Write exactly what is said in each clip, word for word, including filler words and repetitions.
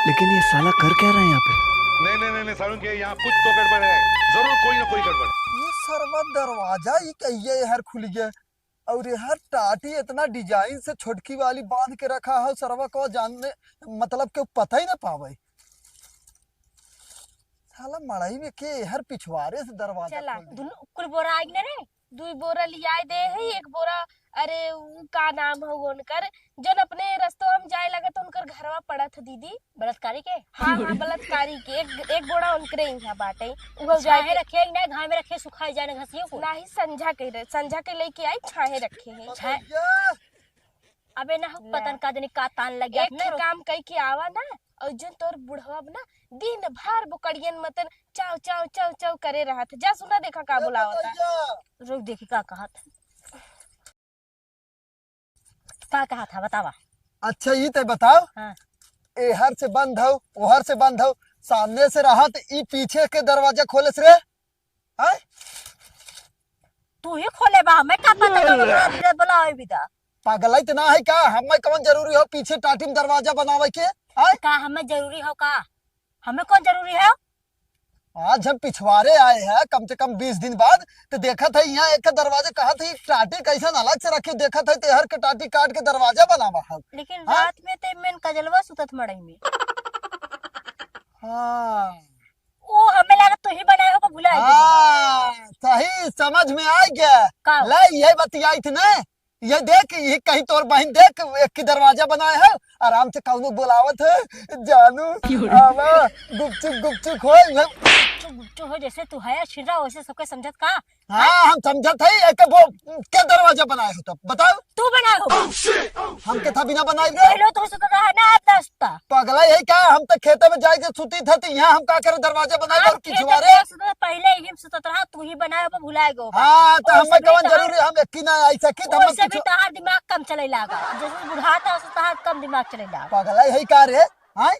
लेकिन ये साला कर क्या रहा है यहाँ पे? नहीं, नहीं, नहीं, नहीं, सारुण के यहाँ कुछ तो गड़बड़ है। जरूर कोई ना कोई गड़बड़। ये सरवा दरवाजा ही कहिए हर खुल गया। और ये हर टाटी इतना डिजाइन से छोटकी वाली बांध के रखा है, सरवा को जानने, मतलब, के पता ही ना पावे। साला मड़ई में के हर पिछवारे से दरवाजा चला, खोल दे। दुनो कुल बोरा आइ न रे, दुई बोरा लियाए दे है, एक बोरा, अरे, उ का नाम हो उनकर, जौन अपने रस्तवा में जाए लगे तो उनकर घरवा पड़त है दीदी। बलात्कारी के? हाँ, हाँ, बलात्कारी के। एक, एक बोरा उनकरे यहाँ बाटे। उहो जाए छाहे के रखे ना, घाम में रखे, सुखाए जाए ना घसियो को। नाही, संझा के रे, संझा के लेके आई, छाहे रखे हैं। छाहे। भैया। अबे ना हो, ले। पतन का जनी का तान लग गया एक अपने ठे रो- काम कई के आवा ना, और जौन तोर बुढ़वा ना दिन भर बोकड़ियन मतन चाव, चाव, चाव, चाव करे रहत। जा सुना, देखा का ए बुलावता। भैया। रुक, देखी का कहत। का कहत है, बतावा। अच्छा, ई ते बताओ, हाँ। एहर से बंद हो, ओहर से बंद हो, सामने से रहा त ई पीछे के दरवाजा खोले से रे? हैं? तू ही खोले बा, हमें का पता कौन बा, धीरे बोला होई विदा। पागल है इतना है का? हमें कौन जरूरी हो पीछे टाटी में दरवाजा बनावे के? हैं? का हमें जरूरी हो का? हमें कौन जरूरी है? आज हम पिछवारे आए हैं कम से कम बीस दिन बाद, तो देखत है यहाँ एक दरवाजा, कहत है टाटी कैसन अलग से रखे, देखत है तेहर के टाटी काट के दरवाजा बनावा है। लेकिन हाँ? रात में ते मेन कजलवा सुतत मड़ई में। हाँ। ओ हमें लागत तू ही बनाए हो, भुला गए। हाँ, सही समझ में आ गया। का? ले, ये बतियाई थी ना, ये देख, ये कहीं तोर बहिन देख, एक की दरवाजा बनाए है, आराम से कौनो बुलावत है, जानू, क्यों रे? आवा, गुपचुप, गुपचुप हो, ये गुपचुप, गुपचुप हो, जैसे तू है छिंदरा, वैसे सबके समझत का? हाँ, हम समझत है, एक वो, क्या दरवाजा बनाए हो तब, बताओ? तू बनाए हो? हम के था बिना बनाए रे? पहले तो सुतत रहा ना, अब दस्ता। पगला यही का, हम तो खेते में जाए के सुती थे, तो यहाँ हम का करे दरवाजा बनाए हाँ, और खेते पिछवारे? में सुतत, पहले ही हम सुतत रहा, तू ही बनाए हो, भुलाए गो। हाँ, तो और हमें सबरी कौन तहार जरूरी, हम एक की ना आई सकी, तो हमें वैसे भी कुछ तहार दिमाग कम चले लागा, जैसे बुढ़ाता है, तहार कम दिमाग चले लागा। पगला यही का रे? हाँ,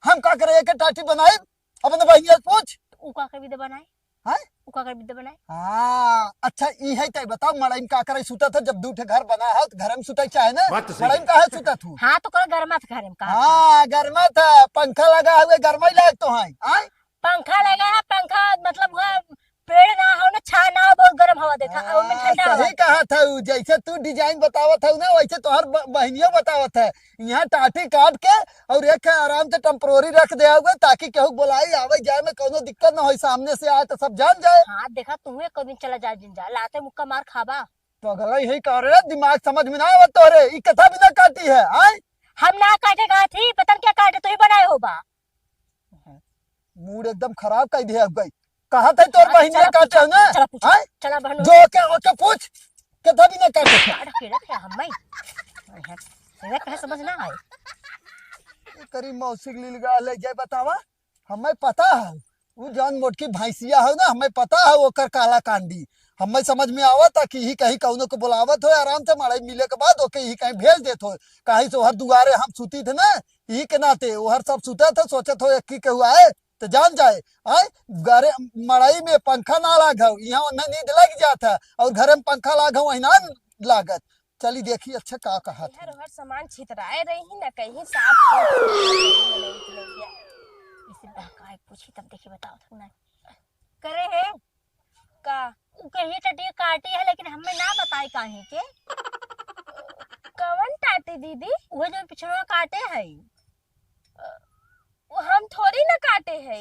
हम का करे एक टाटी बनाए, अपने बहिनिया से पूछ। उ का कर विदा बनाए? हैं? उ का कर विदा बनाए? हाँ, अच्छा, ई है तय बताओ, मड़ई में का करे सुतत है, जब दू ठे घर बना है, तो घर में सुतई चाहे ना? बात तो सही मड़ई में है। काहे सुतत हूँ? हाँ, तो करो गरमा था घर में का? हाँ, गरमा था, पंखा लगा हुए, गरमा ही लायक तो है, हैं? पंखा लगा है, पंखा मतलब हुआ पेड़ ना हो ना, छाया ना हो, बहुत गरम हवा देता, और में हाँ, ठंडा हवा सही देता। कहा था उ, जैसे तू डिजाइन बतावत है ना, वैसे तोहर ब-, बहिनियो बतावत है। यहाँ टाटी काट के और एक आराम से टेम्परोरी रख दे हुए, ताकि केहू बोलाई आवे जाए में कौनो दिक्कत ना होई, सामने से आए तो सब जान जाए। हाँ, देखा, तुहू एक दिन चला जाए, दिन जा, लाते मुक्का मार खाबा। पगला ही का रे, दिमाग समझ में ना आवत तोरे, ई कथा भी ना काटी है, आय? हम ना काटे का थी, पता न क्या काटे, तू ही बनाए हो बा। मूड एकदम खराब कर दिया अब गई। कहा था तोर हाँ, बहिन चला ने काटे पूछा, हो ना? चला पूछा, आय? चला बहन। जो ओके, ओके पूछ, कथा भी ना काटे थे। काट के रखे हम मैं। ये कहे समझ ना आए। ये करी मौसी के लीलगा ले जाए बतावा, हमें पता है, उ जान मोटकी भैंसिया है ना, हमें पता है ओकर काला कांडी। हमें समझ में आवत है कि ही कहीं कौनो को बुलावत हो, आराम से मड़ई मिले के बाद ओके ही कहीं भेज देत हो। काहे से ओहर दुआरे हम सुती थे ना, यही के नाते ओहर सब सुतत है, सोचत हो एक की केहू आए तो जान जाए। आए घरे मड़ई में पंखा ना लाग हो, यहाँ उन्हें नींद लग जात है और घरे में पंखा लाग हो, वही ना लागत। चली देखी अच्छा का कहा इधर था। उधर सामान छितराए रही ना, कहीं साफ सुथरा नहीं है। इसे बहकाए पूछी तब देखी बताओ तो ना। करे है का? उ कहिए टटिया काटे है, लेकिन हमें ना बताए काहे के। कवन टाटी दीदी? वो जो पिछड़वा काटे है। वो हम थोड़ी ना काटे है।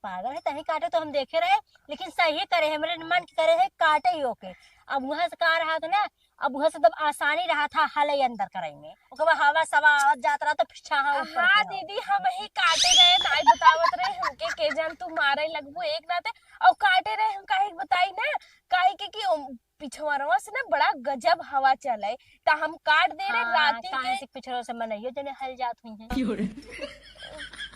पागल है, तही काटे तो हम देखे रहे, लेकिन सही करे है, मेरे मन के करे है, काटे ही ओके। अब वहां से का रहा था ना, अब वहां से तब आसानी रहा था हले अंदर करे में, ओकर बाद हवा सवा आवत जात रहा तो फिर छाहा ऊपर हाँ के दीदी, हम ही काटे रहे, नाई बतावत रहे हमके, के जान तू मारे लगबू एक नाते, और काटे रहे हम काहे के बताई ना, काहे के कि ओम-, पिछवरवा से ना बड़ा गजब हवा चले, त हम काट दे रहे हाँ, राती काहे के। से पिछड़ो से मनइयो जने हल जात हुई है।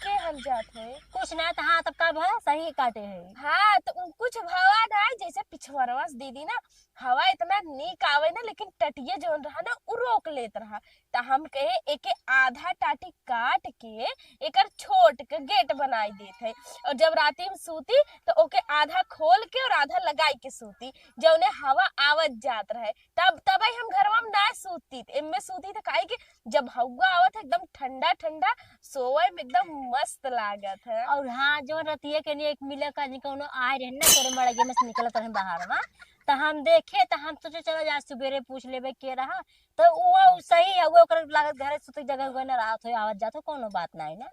के हम जात है। कुछ ना, त हाँ, तब का भा सही काटे है। हाँ, त उ कुछ भवा ना, जैसे पिछवरवा से दीदी ना, हवा इतना नीक आवे ना, लेकिन टटिया जौन रहा ना, उ रोक लेत रहा। त हम कहे, एके आधा टाटी काट के एकर छोट के गेट बनाई देत है, और जब राती में सूती, त ओके आधा खोल के और आधा लगाई के सूती, जौने हवा आवत जात रहे। तब, तबे हम घरवा में ना सूती, एमे सूती, त काहे कि जब हवा आवत है, एकदम ठंडा ठंडा, सोवे में एकदम मस्त लागत है। और हाँ, जौन रतिया के लिए एक मिले का जी कौनो आए रहे ना, तोरे मड़गे में से निकलत रहे बाहर में, त हम देखे, त हम सोचे, चला जा, सुबेरे पूछ लेबे के रहा। त उ, उ सही है, उ ओकर लागत घरे सुते जगह हुआ ना, रात हो, आवत जात हो, कौनो बात ना है ना।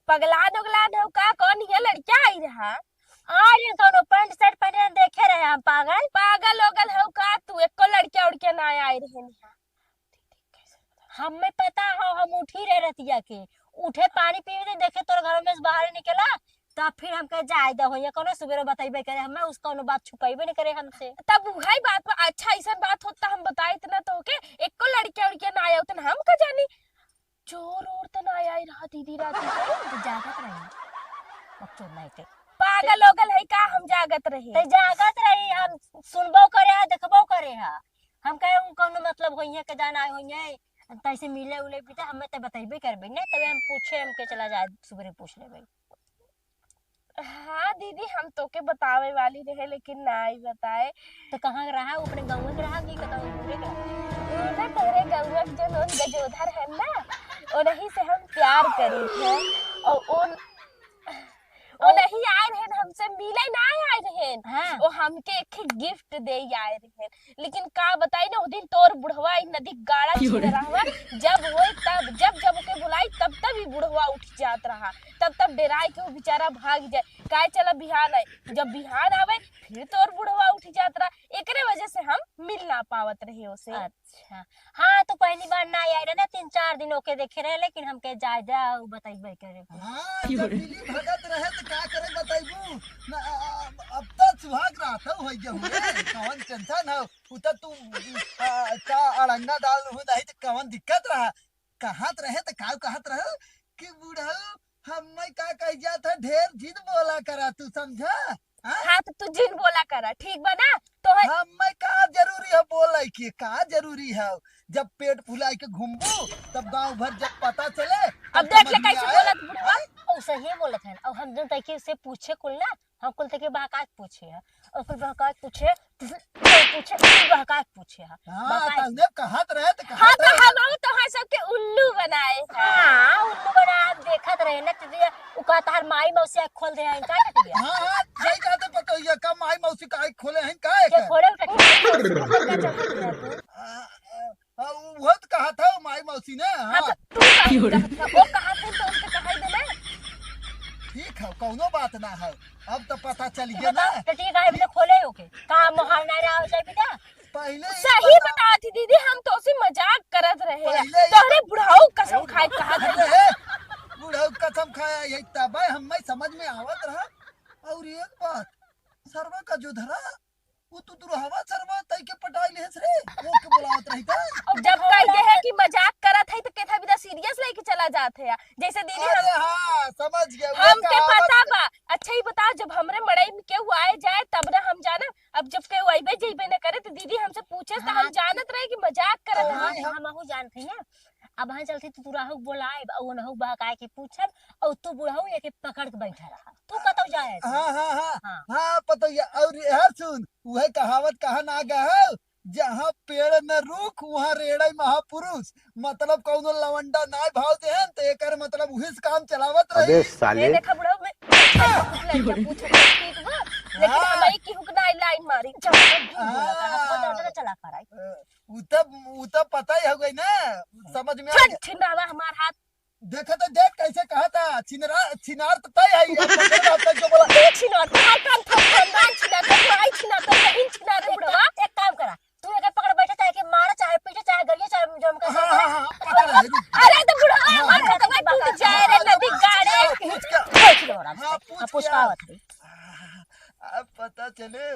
पगलान उगलान हो का? कौन ये लड़का आई रहा? आ रहे कौनो पैंट शर्ट पहने देखे रहे हम, पागल। पागल ओगल हो का तू? एको लड़का उड़के ना आए रहे निहा। हमें पता हो, हम उठी रहे रतिया के, उठे पानी पीवे, देखे तोर घर में से बाहर निकला, तब फिर हमके जाए दो, ये कौनो सुबेरे बतइबे करे, हमें उस कौनो बात छुपइबे नहीं करे हमसे। तब उहई बात पर, अच्छा, ऐसन बात होता हम बताइत ना तोके, एको लड़के उड़के ना आया उतन हम का जानी। चोर ओर त ना आई रहा दीदी राती के। त जागत रही। अब चोर नहीं थे। पागल ओगल है का, हम जागत रही? त जागत रही, हम सुनबो करे हा, देखबो करे हा। हम कहे उ कौनो मतलब होइहे के जान आए होइहे, तैसे मिले उले भी त हमें त बतइबे करबे ना, तबे हम पूछे, हमके चला जाए, सुबेरे पूछ लेबे। हाँ दीदी, हम तोके बतावे वाली रहे, लेकिन ना आई बताए। त कहाँ के रहा? उ अपने गाँव के रहा कि कतौ दूरे के रहा? उ ना तोहरे गाँव के जो नोन गजोधर है ना, ओनही से हम प्यार करी थे। और ओन, ओनही आए रहे हमसे मिले, ना आए रहे। हाँ। वो हमके एक गिफ्ट दे आए रहे। लेकिन का बताई ना, उ दिन तोर बुढ़वा ई नदी गाड़ा छीन रहा, जब होई तब, जब, जब ओके बुलाई तब, तब ई बुढ़वा उठ जात रहा, तब, तब डेराए के वो बेचारा भाग जाए, काहे चला बिहान आए, जब बिहान आवे फिर तोर बुढ़वा उठ जात रहा, एकरे वजह से हम मिल ना पावत रहे ओसे। अच्छा, हाँ, तो पहली बार ना आए रहे ना, तीन चार दिन ओके देखे रहे, लेकिन हमके जाए जा, उ बतइबे करे। हाँ, जब मिली भगत रहे त का करे बतइबू? ना, अब, अब तो सुहाग रात हो गए हुए, कौन टेंशन हो? उ त तू, आ, का अड़ंगा डाल रहू नहीं त कवन दिक्कत रहा? कहत रहे त का कहत रहे कि बुढ़ऊ, हम्मे का कह जात है, ढेर जिन बोला करा तू, समझा? हाँ? हाँ, त तू जिन बोला करा, ठीक बा ना? तो है। हम्मे का जरूरी है बोले की, का जरूरी है? जब पेट फुलाए के घूमबू, तब गांव भर जब पता चले, तब अब देख ले समझ में कैसे आए। बोलत बुढ़वा। हाँ? और सही बोलत है। और हम जन तैके से पूछे कुल ना, हम कुल तैके बहका के पूछे है। और कुल बहका के पूछे, पूछे, कुल बहका के पूछे है। हाँ, बहका के। तब जब कहत रहे त हाँ, कहत तो रहे। हम तोहार सबके उल्लू बनाए हैं। हाँ, उल्लू बना, हम देखत रहे ना, तुझे उ का तोहार माई मौसी आँख खोल दे हैं, का कटिया? हाँ, हाँ, सही कहते पतोहिया, का माई मौसी का आँख खोले हैं, का के एकर? खोले उठा के? आ, आ, आ, उहो त कहा था माई मौसी ने, हाँ, हाँ। तो तू का कहत था? वो कहा थे तो उनके कहा ही देना। ठीक है, कौनो बात ना है, अब तो पता चल गया ना। बताओ, टटिया काहे बिना खोले हो के? का मोहाल ना रहा हो जाए बेटा? पहले ही सही बता। बता थी दीदी, हम तो उसी मजाक करत रहे। पहले ही तोहरे बुढ़ऊ कसम खाए कहा था। अरे, बुढ़ऊ कसम खाया, यही तब है, हमें समझ में आवत रहा। और एक बात, सरवा का जो धरा, वो तू दुरहवा सरवा तई के पटाई लेस रे, वो के बुलावत रही था। और जब कह दे है कि मजाक करत है, तो केथा बिना सीरियस लेके चला जात है। जैसे दीदी अरे हम, हाँ, समझ गया, वो हमके कहावत पता बा। अच्छा, ही बताओ, जब हमरे मड़ई में केहू आए जाए, तब ना हम जाना। अब जब केहू अइबे जइबे न करे, तो दीदी हमसे पूछे, तो हम हाँ, जानत रहे कि मजाक करत तो है। हम, हम अहू जानत है ना। अब हाँ चलती, तू तुराहू बोलाए, और उनहू बहकाए के पूछब, और तू बुढ़ऊ एके पकड़ के बैठा रहा। तू कतौ जाए? हाँ, हाँ, हाँ। हाँ। हाँ, पतोहिया, और यार सुन, उहे कहावत कहा ना गए हो, "जहाँ पेड़ न रूख, वहाँ रेड़े महापुरुष।" मतलब कौनो लवंडा नाय भाव देहन, तो एकर मतलब उहे से काम चलावत रही। अबे साले। ये देखा बुढ़ऊ, मैं लड़का पूछत है, ठीक बा? लेकिन हाँ। हम एक ही हुक ना लाइन मारी, जब तक झूठ बोला था, हाँ। हमको तो चला कर आई। उ तब, उ तब पता ही हो गई ना, समझ में आ छोड़ गया। छिनावा हमार हाथ। देखा तो देख कैसे कहा था, छिनरा, छिनार तो तय है, ये पकड़ रहा था जो बोला। तू छिनार, तू हर काम था, खानदान छिनार, तू भाई छिनार, तू बहन छिनार, रे बुढ़वा। एक काम करा, तू एके पकड़ बैठे, चाहे के मारा, चाहे पीटे, चाहे गरिया, चाहे जो हमका हाँ, हाँ, हाँ, पकड़ ले, रुक। अरे तो बुढ़वा, हाँ, हमार हाँ, खतवा हाँ, टूट जाए रे, हाँ, नदी पूछ गाड़े। क्या, पूछ क्या? पूछ लो आराम से। हाँ, पूछ हाँ, पूछ क्या? पावत है। अब पता चले,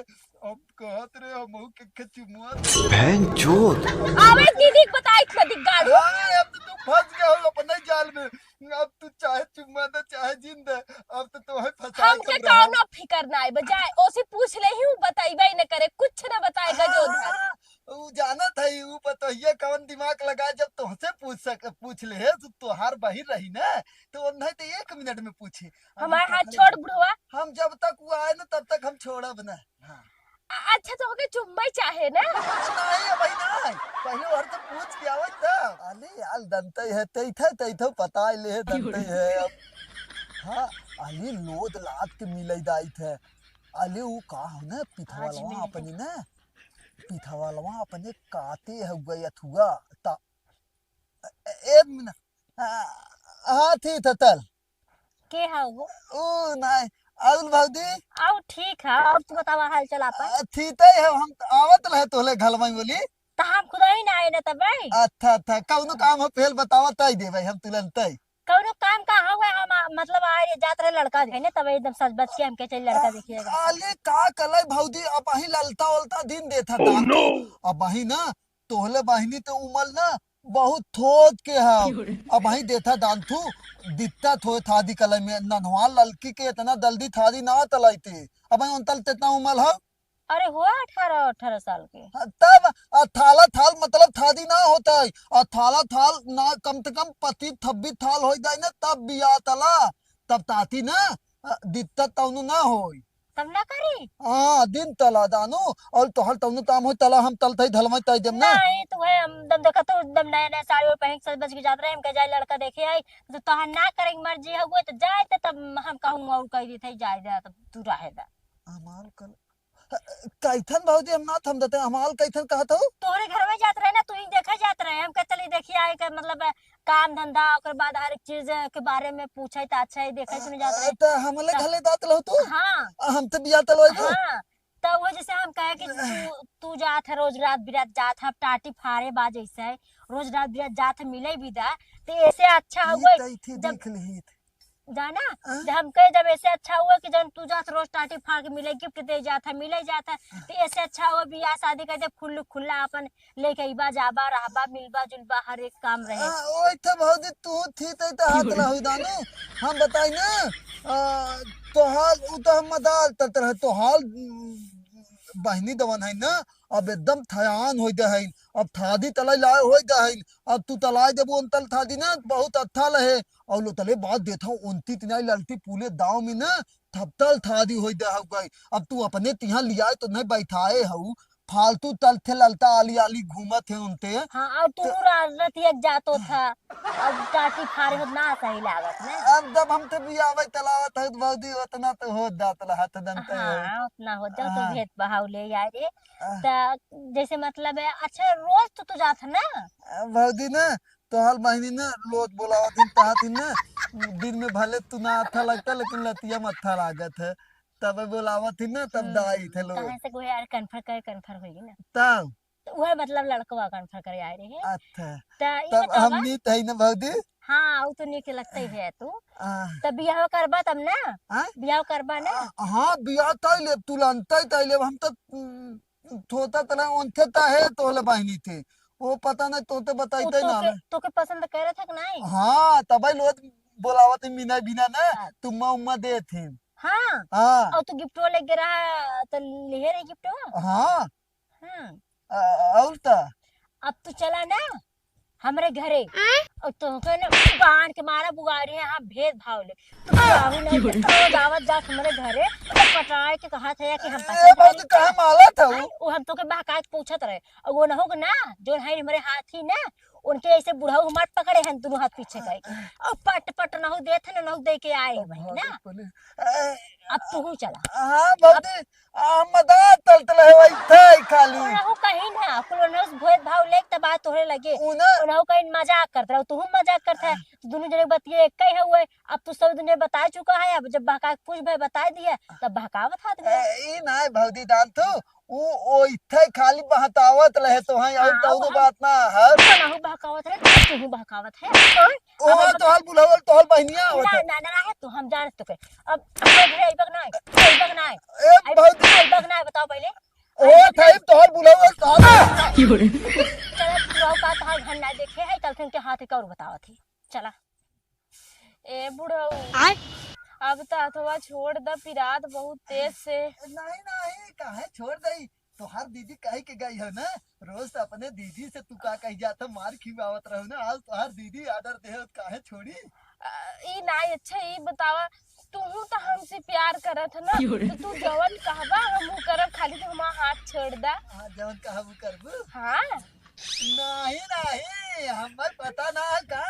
अब कहत रहे हमहू के खचुमुआ। बहन चोद। आवे दीदी के बताई इतना दिख गाड़ू। हाँ, अब तो तू फंस गया हो अपने जाल में। अब तू चाहे चुम्मा दे, चाहे जिन दे, अब तो तोहे फंसाए हमके के रहल। कौनो फिकर ना आइबे, जाए ओसे पूछ ले ही, उ बतइबे ही न करे, कुछ न बताएगा जो उधार। हाँ, उ जानत है, उ बतहिया कौन दिमाग लगाए, जब तोहसे पूछ सक-, पूछ ले है, तो तोहार बहिन रही ना, तो ओन्हे तो एक मिनट में पूछे। अब हमार हम हाथ तो छोड़ बुढ़वा। हम जब तक वो आए ना, तब तक हम छोड़ब ना। हाँ। अ-, अच्छा, तो ओके चुम्मा ही चाहे ना? नहीं, अबही नहीं। पहले ओहर से पूछ के आवत तब। अले यार, दंतई है, तैथे, तैथे पता ही ले, दंतई है अब। हाँ, अले लोद लाद के मिलई दाइत है। अले उ का हो ना, आज पिथवलवा मिल अपनी गया। ना, पिथवलवा अपने काते हो गई अथुआ। ता, ए, एक मिनट। आ, हाँ, ठीक है, तल। के हौ वो? ऊ नाय, आउल भौजी। आउ ठीक है, और तू बतावा हाल चाल आपन? आ, ठीक है, हम आवत रहे तोहले घलवाई बोली। त हम खुदही ना आए ना तबे। अच्छा, अच्छा, कौनो काम हो फेल बतावा, तय देबै हम तुरंत तय। कौनो काम का हौ, हम आ, मतलब आए रे, जात रहे लड़का देखे ने, तबे एकदम सज बज के हमके चल लड़का देखिएगा। अले का कलै भौजी, अबही ललता ओलता दिन देथा दान। अबही ना, तोहले बहिनी तो उमल ना, बहुत थोक के हम। अबही देथा दान थू, दित्ता थोए थादी कलै में, नन्हवा ललकी के इतना जल्दी थादी ना तलाई थे। अबही उन तल तेतना उमल है। अरे हुआ अठारह, अठारह साल के। हाँ, तब अथाला थाल मतलब थादी ना होता है। अथाला थाल ना, कम से कम पच्चीस छब्बीस थाल होई जाए ना, तब बिया तला, तब ताती ना, अ, दित्ता तौनु ना होई। तब ना करी? हाँ, दिन तला दानो, और तोहर तौनु ताम होई तला, हम तल थई धलमई तय देम ना। नहीं, तू है, हम दम देखा, तू दम नया नया साड़ी ओढ़ पहन के सज बज के जात रहे, हम कह जाए लड़का देखे आई, तो तोहर ना करे के मर्जी हुए, तो जाए तो तब हम कहूँ और कह दी थई, जाए दे, तब तू रहे दा। हमार कल कैथन भौजी, हम ना थम देते, हमाल कैथन कहत हो? तोहरे घर में जात रहे ना, तू ही देखे जात रहे, हम कह चली देखिए आए के मतलब काम धंधा, ओकर बाद हर एक चीज के बारे में पूछे त अच्छा ही देखे सुने जात रहे। त हमले त घले जात रहो तू? हाँ। आ, हम तो बिया तलवाई दो। हाँ। त वो जैसे हम कहे कि तू, तू जात है रोज रात बिरात जात है, टाटी फारे बा जैसे है, रोज रात बिरात जात है, मिले भी दा, तो ऐसे अच्छा ये हुआ तो इथे जब देख लिहित। जाना, हाँ? जब हमके जब ऐसे अच्छा हुआ कि जब तू जात रोज टाटी फाड़ के मिले, गिफ्ट दे जात है, मिले जात है, तो ऐसे अच्छा हुआ बियाह शादी कर दे, खुल-, खुला अपन लेके अइबा, जाबा, रहबा, मिलबा, जुलबा, हर एक काम रहे। हाँ, ओए तो भौजी, तू थी तो, तो हाथ ना हुई दानू, हम बताई ना, आ, तोहाल, उ तो हम मदाल तत रहे, तोहाल, उम, बहिनी दवन है ना, अब एकदम थयान होई दे है, अब थादी तलाई लाए होई दे है, अब तू तलाई देबू उन तल थादी ना, बहुत अच्छा लहे, और लो तले बात देता हूँ, उनती तिनाई ललती पूले दाव में ना, थपतल थादी होई दे हउ गई। अब तू अपने तिहाँ लियाए तो नहीं बैठाए हउ, फालतू तल थे ललता आली आली घूमत है उनते। हाँ, और तू तो रा-, रतिया जातो था, अब टाटी फारे हो ना सही लागत ना। अब जब हम ते बियावे तलावत है तो भौजी उतना तो हो जात रहा था, जानते हो। हाँ, उतना हो जाओ तो हाँ। भेद भाव ले आए रे। आह। त जैसे मतलब है, अच्छा रोज तो तू जात है ना? आ, भौजी ना, तोहार बहिनी ना रोज बोलावत हिन, कहत हिन ना, दिन में भले तू ना अच्छा लगता, लेकिन लतिया में अच्छा लागत है। तबे बोलावत हिन ना, तब हम्म, दाई थे लोग। कहाँ से कोई यार कन्फर करे, कन्फर होई ना। तब? तो उहे मतलब लड़कवा कन्फर करे आए रहे। अच्छा। त ई तब बतावा। हम नीत है ना भौजी? हाँ, उ तो नीक लगते ही है तू। आ। तब बियाह करबा तब ना? हाँ? बियाह करबा ना? आ, हाँ, बियाह तय लेब, तुरंत तय लेब। हम तो, उम, थोता तला ओंथे ता है, तोहले बहिनी थे। वो पता नहीं, तोते उ बताइते ना तोके, हमें। तोके पसंद करे था कि नहीं? हाँ, तबे लोग बोलावत ही मीना बिना ना, अच्छा। तुम्मा उम्मा दे थे। हाँ? हाँ। और तू गिफ्टवा लेके रहा, तो लिहे रही गिफ्टवा? हाँ। हाँ। अ, और ता? अब तू चला ना हमरे घरे। आय? और तोहके ना बांध के मारा बुगाड़ी है, हाँ, भेद भाव ले। तू काहू नहीं, रोज आवत जात हमरे घरे, तो पटाए के कहा था कि हम ए, पसंद बाबू, करी। कहाँ माला था वो? आय, वो हम तोके बहकाए के पूछत रहे। और वो नहो के ना, जो है हमरे हाथी ना, उनके ऐसे बुढ़ऊ हमार पकड़े हैं, दोनों हाथ पीछे करके। और पट, पट नहो देत है, नहो दे के आए भाई ना। बाप रे। ए, अब तू चला। हाँ, अब बाबूजी, आ, मजाक करत रहे, वही थे खाली। उनहु कहीं ना, कुल उनहु से भेद भाव लेके तब आ तोहरे लगे। उन्हें उनहु कहीं मजाक करत रहो, तू मजाक करत है। तो दोनों जने बतिये एक ही हुए। अब तू सब दुनिया बता चुका है, अब जब बहका के कुछ भाई बता दिया, तब बहकावत हाथ में। ए, ई नाय भौजी जान तू, उ ओइथे खाली बहतावत रहे तो हैं, और हाँ, कौनो हम बात ना है। उनहु बहकावत रहे, तू बहकावत है। ओ, अब तोहल बुलावल, तोहल बहिनिया आवत ना, है। ना, ना, ना है, तू हम जान तो के। अब, अब घर अइबक ना, अइबक ना। ए, अइबक, भौजी। अइबक ना, बताओ पहले। ओ, अइबक ना। थाई तोहल बुलावल, तोहल। चला, तू रहो का, तोहल घर ना देखे है, चल फिर के हाथ के और बतावत है। चला। ए बुढ़ऊ, आय? अब त हथवा छोड़ द, पिरात बहुत तेज से। नहीं, नहीं, काहे छोड़ दई? तोहार दीदी कहे के गई हो ना, रोज त अपने दीदी से तू का कही जात हो, मार खिवावत रहो ना, आज तोहार दीदी order दे हो, काहे छोड़ी? अ, ई नाई, अच्छा, ई बतावा, तूहू त हमसे प्यार करत ह ना, क्यों रे? तो तू जवन कहबा, हमहू करब, खाली तू हमार हाथ छोड़ दा। हाँ, जवन कहबू करबू। हाँ। नहीं, नहीं, हमें पता ना है का,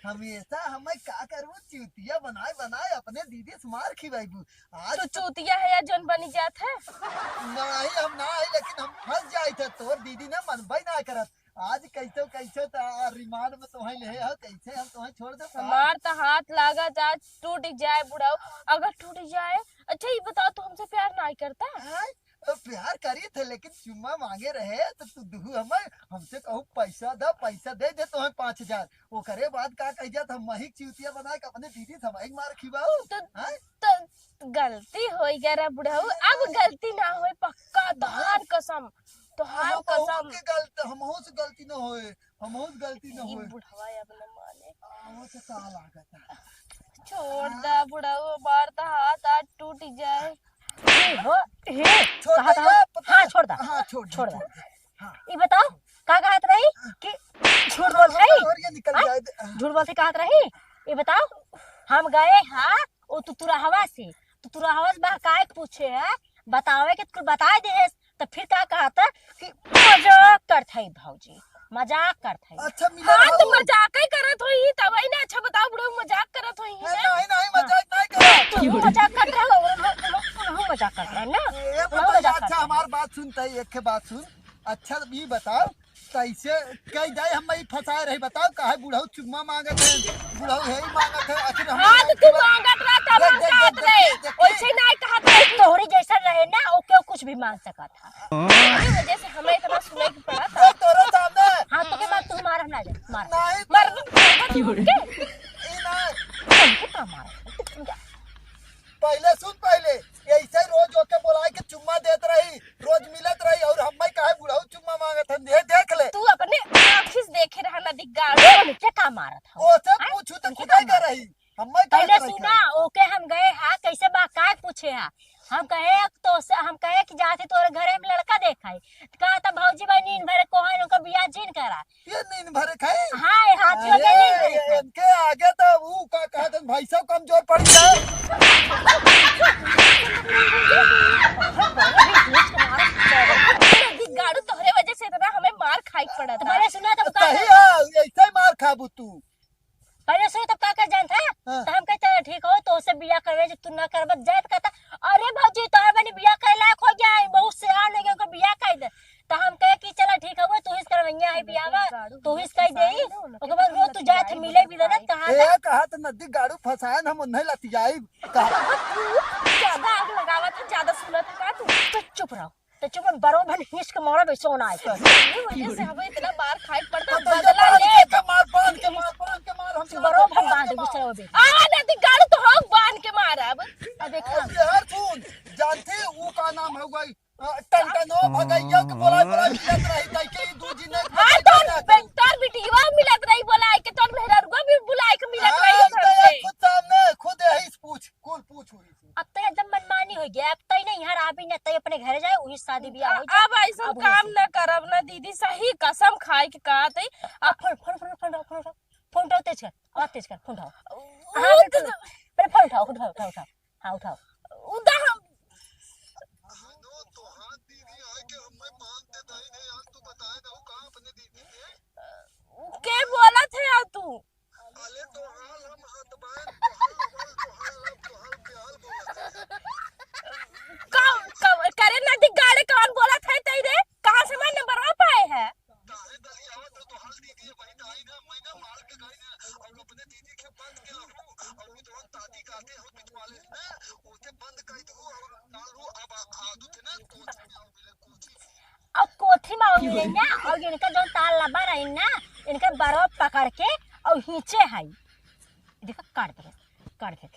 हमेशा हमें का करबू, चूतिया बनाए बनाए अपने दीदी से मार खिवाइबू। आज तू चूतिया है या जौन बनी जात है? नहीं, हम ना है, लेकिन हम फंस जाइत है, तोर दीदी ने मनबई ना करत। आज कैसे कैसे त रिमांड में तोहे ले हो, कैसे हम तोहे छोड़ दे? हमार त हाथ लागत आज टूट जाए बुढ़ऊ, अगर टूट जाए। अच्छा, ये बताओ, तू हमसे प्यार नाई करता? आय, ओ, प्यार करी थे, लेकिन चुम्मा मांगे रहे तो तू दुहू हमें, हमसे कहू पैसा द, पैसा दे दे तोहे पाँच हजार। ओकरे बाद का कह जात, हम मही चूतिया बना के अपने दीदी से हमारी मार खिवाऊ। तो, हैं? तो गलती होई गया रे बुढ़ऊ, अब गलती ना होई, पक्का, तोहार कसम, तोहार हम कहू कसम। के गलत, हमहू से गलती न होए, हमहू से गलती न ई होए। बुढ़वा अब न माने। आवो तो का लागत है? छोड़ दा बुढ़ऊ, हमार त हाथ आज टूट जाए। ए हो, हे, छोड़ कहा दे था? ये, पता हाँ, है। छोड़ दा। हाँ, छोड़ दे, छोड़ दा। छोड़ दे। हाँ। ई बताओ, का कहत रही कि झूठ बोलत रही? और ये निकल हाँ? जाए दे। झूठ बोलत कहत रही? ई बताओ, हम गए हा, ओ तुतुरहवा से, तुतुरहवा से बहकाए के पूछे है, बतावे के तो बताए दे है, तो फिर का कहत है कि मजाक करत है भौजी, मजाक करत है। अच्छा, मिला हाँ, तो रहू। मजाक ही करत होई, तब ही ना। अच्छा, बताओ, बुढ़ऊ मजाक करत होई ए, ना? नहीं, नहीं, हाँ। मजाक नहीं करत। तू मजाक करत रहो, हम, हम, हम मजाक करत रहे ना। ए, हम पता मजाक है, अच्छा, करत रहे। हमार बात सुन, तई एक के बात सुन। अच्छा, ई बताओ, कैसे कई जाए हम ई फंसाए रही, बताओ, काहे बुढ़ऊ चुम्मा मांगत है, बुढ़ऊ है ही मांगत है, आखिर हम हाँ, तो तू मांगत रहा, तब देख, हम देख, जात देख, रहे। देख, देख, वैसे देख। नहीं कहत रहे। तोहरी जैसा रहे ना, ओके कुछ भी मांग सकत है। हाँ। यही वजह से हमें इतना सुने के पड़ा था। देख, तोरे सामने। हाँ, तो के बाद तू मार, हम ना जाए, मार। नहीं, मार, तो मार, मार, मार, मार। ई ना। हमके का मार? पहले सुन, पहले ऐसे रोज ओके बुलाए के चुम्मा देत रही, रोज मिलत रही, और हम्मे काहे बुढ़ऊ चुम्मा मांगत हन, ये देख ले। तू अपने आँखी से देखे रहा ना, दिग्गाड़। ए, उनके का मारत हो? ओसे आय? पूछू तो उनके खुदे का के मारत? रही, हम्मे काहे पहले के रही? सुना, ओके हम गए हा, कैसे बा, काय पूछे हा? हम कहे तो से, हम कहे कि जाते तोरे घरे में लड़का देखाई, कहा था भौजी भाई नींद भरे कोहन ओकर बियाह जिन करा। ये नींद भरे खाई? हाँ, ये हाथी हो अरे, गया नींद भरे ये खाई। इनके आगे तो वो का कहत हन, भाई साहब कमजोर पड़ गया। गाड़ू, तोहरे वजह से इतना हमें मार खाई के पड़त तो बा। पहले सुना तब का सही कर है, ऐसे ही मार खाबू तू। पहले सुना तब का कर जानत है? हाँ। तो हम कहे, "चलो ठीक हो, तो उससे बियाह करवे, जो तू ना करबत जाए," तो कहता, "अरे भौजी, तोहर बनी बियाह करे लायक हो गया है, बहुत सियान हो गया, ओकर बियाह कर दे।" तो हम कहे कि चला ठीक हवे, तू ही करवैया है बियाहवा, तू ही कह दे। ओकर बाद रोज तू जात मिले भी ना, कहाँ ए, कहा तो नदी गाड़ू फंसायन हम उन्हें लतियाई। कहा ज्यादा आग लगावत है, ज्यादा सुनत है का तू? तो चुप रहो, तो चुप रहो, बरो भन हिंस के मारा बेसो ना आए। ये वजह से हमें इतना मार खाए पड़ता, तो ये बदला बांध ले। के मार, बांध के मार, बांध के मार, हम बरो भन बांध के मार। गुस्सा हो बे। आ नदी गाड़ू तो हम बांध के मारब। अब एक काम। यार सुन, जानते वो का नाम हो गई? अ, टनटनो भगैया के बोला, बोला मिलत रही, ताई के ई दू जिने हाँ, भगैया तोर ना करू। बेटा बिटिया मिलत रही, बोला के तोर मेहररुआ भी बुलाए के मिलत हाँ, रही तो सबसे। खुद सामने, खुद यही से पूछ, कुल पूछ हुई से। अब तो एकदम मनमानी हो गया, अब तो ही नहीं यहाँ रहा भी ना, तो अपने घरे जाए, वही शादी ब्याह हो जाए। अब ऐसा अब काम वही ना करब ना दीदी, सही कसम खाए के कहा तई। अब फोन, फोन, फोन, फोन, फोन, फोन, फोन उठाओ, तेज कर, आवाज तेज कर, फोन उठाओ। हाँ, हाँ, बिल्कुल। पहले फोन उठाओ, उठाओ, उठाओ, उठाओ। हाँ, उठाओ। उदा हम हेलो, तोहार दीदी आए के हमें बांध दे दाई ने यार, तू बताए दहु का अपने दीदी के? के बोलत है यार तू? अले तोहार हम हाथ बांध, तोहार लबल, तोहार लब, तोहार प्याल बोलत है। का, का, करे नदी गाड़े कौन बोलत है तई रे? कहाँ से मैं नंबरवा पाए है? काहे दलियावा तो तोहार दीदी वही दाई ना, मैंने मार के गई ना, और अपने दीदी के बंद के रखू, और वो जवन दादी गाते हो बिठवाले ना, ओते बंद कर दो, और डाल दो, अब आ, आ दो थे ना, कोठी में आओ मिले, कोठी में। अब कोठी में आओ मिले ना, और इनका जौन तार लबा रही ना, इनका बरो पकड़ के और हिंचे है। देखो, काट दे, काट दे।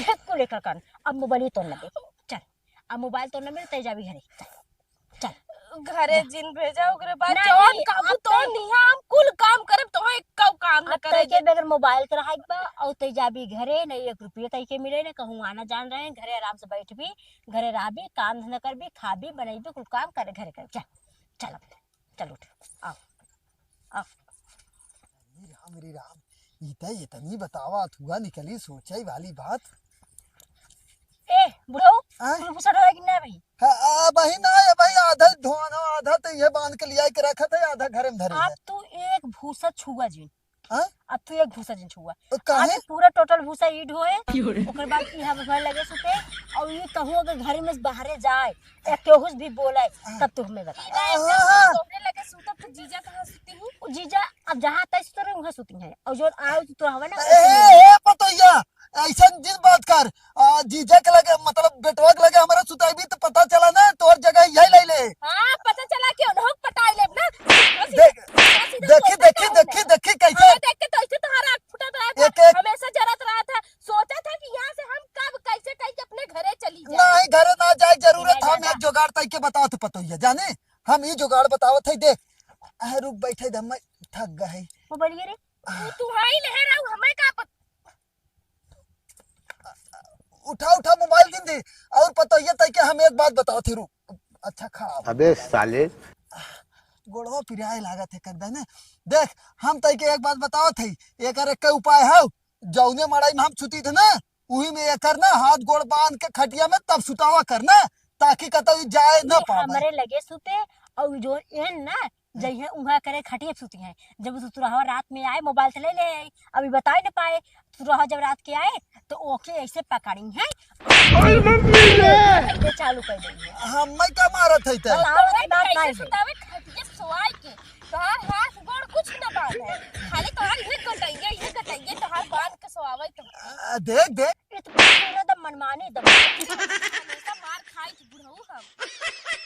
ये कुल लेकर कान, अब मोबाइल ही तोड़ ना दे। चल, अब मोबाइल तोड़ ना मिले, तै जाबी घरे। चल, चल। घरे जा। जिन भेजा, ओकरे बाद ना, जौन नहीं, काबू अब तो तो नहीं, हम कुल काम करब, तो एक काऊ काम न अब करे तइके दे। बगैर मोबाइल के रहा एक बा, और तई जाबी घरे, नहीं एक रुपये तइके मिले, न कहूँ आना जान रहे, घरे आराम से बैठबी, घरे रहबी, काम धंधा करबी, खाबी, बनैबी, कुल काम करे, घरे करे। चल, चल अब, चल उठ, आओ, आओ। अरे राम रे राम, ई त इतनी बतावा थुआ निकली सोचे वाली बात। ए, बुढ़ऊ, आय? तू भूसा ढोए कि ना भाई? हाँ, आ, भाई ना, ये भाई आधा धोना, आधा तो ये बांध के लिया के रखा था, आधा घरे में धरे अब है। तू एक भूसा छुआ जिन। हाँ? अब तू एक भूसा जिन छुआ। ओ, काहे? आगे पूरा टोटल भूसा ई ढोए, ओकर बाद ई हम घर लगे सुते, और ई कहूँ अगर घर में से बाहरे जाए, या केहू से भी बोले, हाँ। तब तू हमें बता। ई ना, हाँ, हाँ। तोहरे लगे सुतब तो जीजा कहाँ सुती हूँ? ओ जीजा, अब जहाँ तय सुते रहे, वहाँ सुती है। और जो आओ तो, तो हवा ना, ए, ए, ए, पतोहिया, ऐसन जिन बात कर। आ, जीजा के लगे, मतलब, बेटवा के लगे हमारा सुताई भी तो पता चला ना, तोर जगह यही ले ले। हाँ, पता चला कि उन्हों पटाई लेब ना। देख, सीधा सीधा देखी, बोलता देखी, काहे देखी, ना? देखी, कैसे? हमें देख के तो ऐसे तुम्हारा आँख फुटत रहा था, एक, एक हमेशा जरत रहा था। सोचा था कि यहाँ से हम कब कैसे कह के अपने घरे चली जाए। नहीं, घरे ना जाए, जरूरत नहीं हम जाना। एक जुगाड़ तय के बताओ तो पतोहिया, जाने? हम ई जुगाड़ बतावत है, देख। अरे रुक, बैठे दे, मैं थक गए। वो बोलिए रे। तू, तू हाई लहर आऊ, हमें का पत- उठा, उठा मोबाइल दिन दे। और पतोहिया तय के हम एक बात बताओ थे, रुक। अच्छा खा। अबे साले। गोड़वा पिराए लागत है कर देने। देख, हम तय के एक बात बताओ थे, एकर एक उपाय है। जौने मड़ई में हम सुती थे ना, उही में एकर ना हाथ गोड़ बांध के खटिया में तब सुतावा कर ना, ताकि कतई जाए ना ये पावे। हमरे लगे सुते, और जो एन ना, जइहे उहाँ करे खटिया पे सुती हैं। जब सुतुरहवा रात में आए, मोबाइल से ले ले आई, अभी बताए न पाए। सुतुरहवा जब रात के आए, तो ओके ऐसे पकड़ी हैं। अरे मम्मी रे! ये चालू कर देंगे। हम मैं का मारत है ते? बताओ, ये बात कैसे नहीं है। सुतावे खटिया सोआई के? तोहार हाथ गोड़ कुछ न बांध है, खाली तोहार ये गटैया, ये गटैया तोहार बांध के सोआवे तो। आ, देख, देख। ये तो पूरा दम मनमानी दम। हमेशा मार खाई थी बुढ़ऊ हम।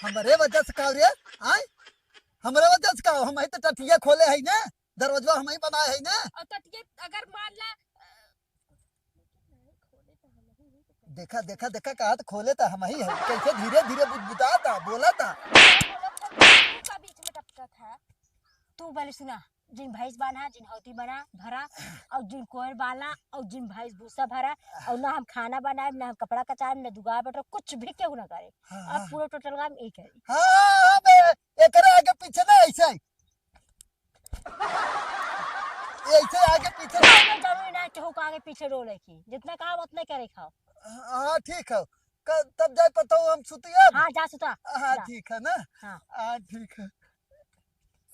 हमरे वजह से का रे? आय? हमरे वजह से का? हम ही तो टटिया खोले है ना, दरवाजा हम ही बनाए है ना। और टटिया अगर मान ला, देखा, देखा, देखा, कहा तो खोले था हम ही है। कैसे धीरे धीरे बुदबुदाता, बोला था। का बीच में टपका था। तू पहले सुना, जिन भैंस बान्हा, जिन हौती बना भरा, और जिन कोयर बाला, और जिन भैंस भूसा भरा, और ना हम खाना बनाए, ना हम कपड़ा कचाए, ना दुआ बटो, कुछ भी केहू ना करे। हाँ, और हाँ। पूरा टोटल काम यही करे। हाँ, हाँ, हाँ, बे, एकरे आगे पीछे ना ऐसे ही। ऐसे आगे पीछे। कौनो जरूरी ना केहू के आगे पीछे रोले की, जितना काम उतने करे खाओ। हाँ, ठीक है। क-, तब जाए पता हो हम सुतिया? हाँ, जा सुता। हाँ, जा। ठीक है ना? हाँ। हाँ, ठीक है।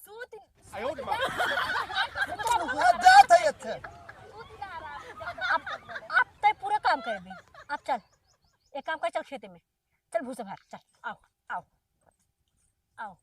सूत। आयो रे माँ। हाँ, जात है अच्छा। अब, अब तय पूरा काम कर दे। अब चल, एक काम कर, चल खेते में। चल भूसा भर, चल, आओ, आओ, आओ।